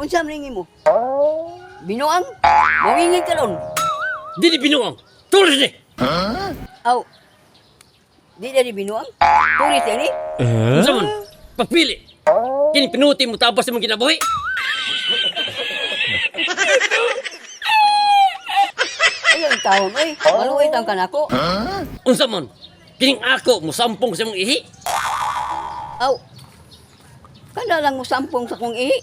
Unsa man mo? Binuang? Mawingin ka ron. Dili binuang. Tulis ni. Aw. Di dari binuang? Tulis ini? Unsa man? Pagpili. Kini pinuti mo tabas imong kinabuhi. Ayaw ang tawon, oy. Maluoy tang kanako. Unsa man? Kining ako mosampong sa imong ihi. Aw. Kana lang mo sampong sa kong ihi.